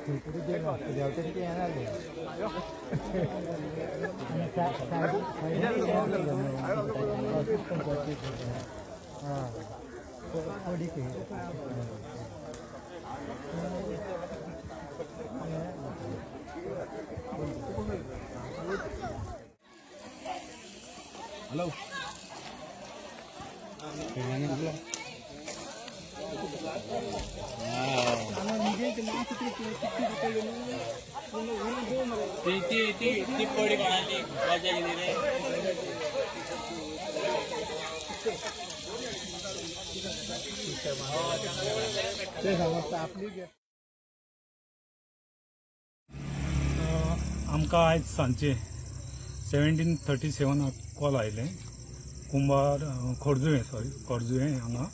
खंय तरी गेलो देंवतरी ते येना जालें. हॅलो. ती ती ती ती पडी कोणाली मजा गेली रे. ते समजता आपली. आमकां आयज सांजचे 17:37 कॉल आयले, कुंभार खोर्जुवें, सॉरी, खोर्जुवें हांगा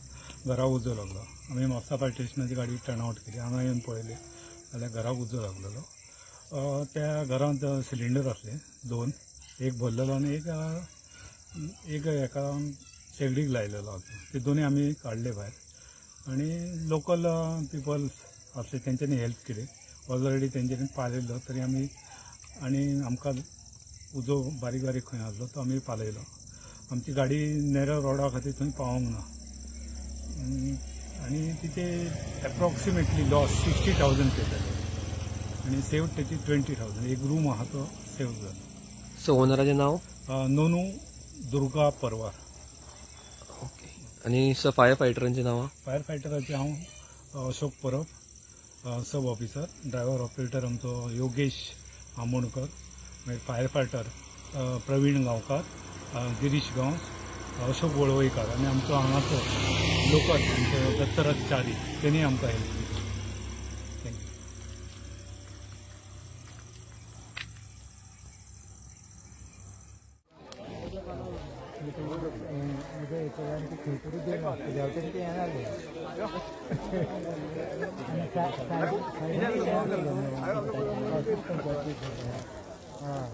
घरा उजो लागलो. आमी म्हापसा फायर स्टेशनाची गाडी टर्न आवट केली. हांगा येवन पळयलें जाल्यार घराक उजो लागलेलो. त्या घरांत सिलिंडर आसले दोन, एक भरलेलो आनी एक एक हेका शेगडीक लायलेलो आसलो. ते दोनूय आमी काडले भायर आनी लोकल पिपल्स आसले तेंच्यांनी हेल्प केली. ऑलरेडी तेंच्यांनी पालयलो तरी आमी आनी आमकां उजो बारीक बारीक खंय आसलो तो आमी पालयलो. आमची गाडी नेरो रोडा खातीर थंय पावोंक ना. आनी तिचे एप्रॉक्सिमेटली लॉस 60,000 जाले आनी सेव तेची 20,000. एक रूम आहा तो सेव जालो. सो ओनराचें नांव? नोनू दुर्गा परवार. ओके, आनी सर, फायर फायटरांची नांवां? फायर फायटराचे हांव Ashok Parab, sub officer, driver operator आमचो योगेश आमोणकर, मागीर फायर फायटर प्रवीण गांवकार, गिरीश गांवस, अशोक वळवयकार आनी आमचो हांगाचो लोकल आमचो दत्तराज च्यारी, तेणी आमकां हेल्प केली. Thank you. खंय तरी गेलो देंवतरी ते येना जालें. आं.